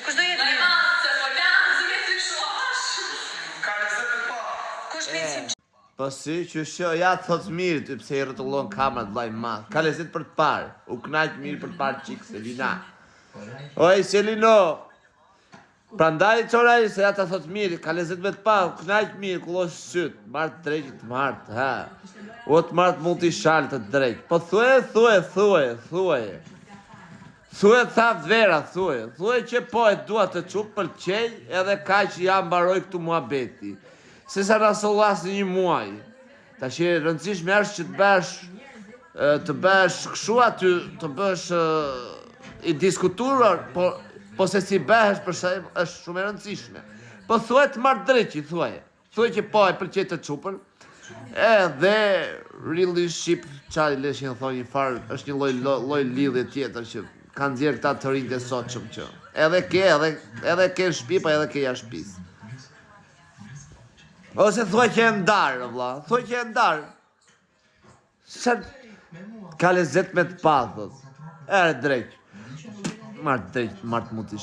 Kush do jetë mirë? Kush nisim Po si, që sho, ja të thot mirë ty pse i rrotullon kamerat vllai madh. Ka lezet për të parë. U knaq mirë për të parë çik Selina. Oj Selino. Prandaj çora ai se ja ta thot mirë, ka lezet me të pa, u knaq mirë, kullosh syt, marr drejt të marrt, ha. O të marrt mund t'i shal të drejt. Po thuaj, thuaj, thuaj, thuaj. Thuaj thatë vera, thuaj. Thuaj që po e dua të çup, pëlqej, edhe kaq ja mbaroj këtu muhabeti. Se sa na sollas në një muaj. Tash e rëndësishme është që të bësh të bësh kështu aty, të bësh i diskutuar, po po se si bëhesh për shemb është shumë e rëndësishme. Po thuaj të marr dreqi, thuaj. Thuaj që po e pëlqej të çupën. Edhe relationship, ça leshin thonë një farë, është një lloj lloj lidhje tjetër që kanë nxjerr këta të rinjtë e sotshëm që edhe ke edhe edhe ke në shtëpi, po edhe ke jashtë shtëpisë. Ose thuaj që e ndarë, o vlla. Thuaj që e ndarë. Se ka lezet me të pa, thot. Ere drejt. Marr drejt, marr të muti.